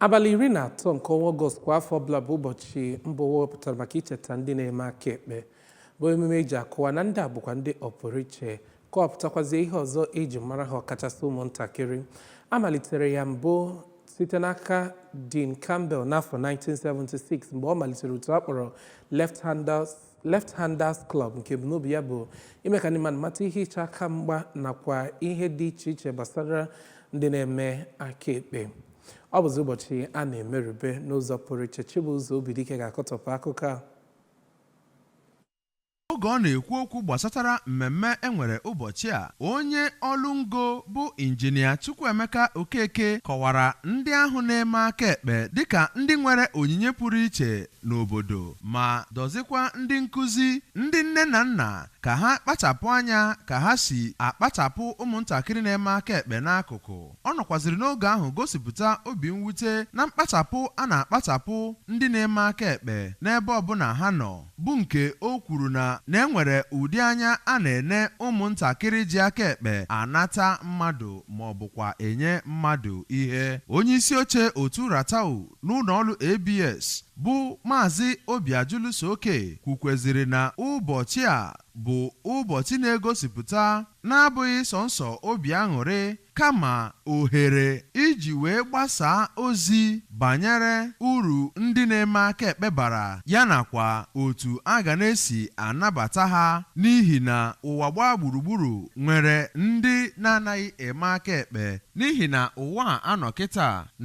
Abalị 13 nke ọnwa Ọgọst kwa afọ ọbụla bụ ụbọchị mba ụwa wepụtara maka icheta ndị na-eme aka ekpe, bụ emume eji akọwa na ndị a bụkwa ndị ọpụrụiche, kọwapụtakwazie ihe ọzọ eji mara ha, ọkachasị ụmụntakịrị. A malitere ya mbụ site n'aka Dean Campbell n'afọ 1976, mgbe ọ malitere otu a kpọrọ Left Handers Club, nke ebumnobi ya bụ ime ka ndị mmadụ mata ihe iche aka mgba nakwa ihe dị iche iche gbasara ndị na-eme aka ekpe. Ọ bụzi ụbọchị a na-emerube n'ụzọ pụrụ iche. Chibụzọ Obidike ga-akọtọpụ akụkọ a. Oge ọ na-ekwu okwu gbasatara mmemme enwere ụbọchị a, onye ọlụ ngo bụ Injinia Chukwuemeka Okeke kọwara ndị ahụ na-eme aka ekpe dịka ndị nwere onyinye pụrụ iche n'obodo, ma dọzikwa ndị nkụzi, ndị nne na nna ka ha kpachapụ anya ka ha si akpachapụ ụmụntakịrị na-eme aka ekpe n'akụkụ. Ọ nọkwaziri n'oge ahụ gosipụta obi mwute na mkpachapụ a na-akpachapụ ndị na-eme aka ekpe n'ebe ọbụla ha nọ, bụ nke o kwuru na enwere ụdị anya a na-ene ụmụntakịrị ji aka ekpe anata mmadụ ma ọ bụkwa enye mmadụ ihe. Onye isi oche otu Ratau n'ụlọ ọrụ ABS, bụ Maazị Obiajulu Soke, kwukweziri na ụbọchị a bụ ụbọchị na-egosipụta na-abụghị sọnsọ obi aṅụrị, kama ohere iji wee gbasaa ozi banyere uru ndị na-eme aka ekpe bara, ya nakwa otu a ga na-esi anabata ha, n'ihi na ụwa gbaa gburugburu nwere ndị na-anaghị eme aka ekpe, n'ihi na ụwa a anọ kịta.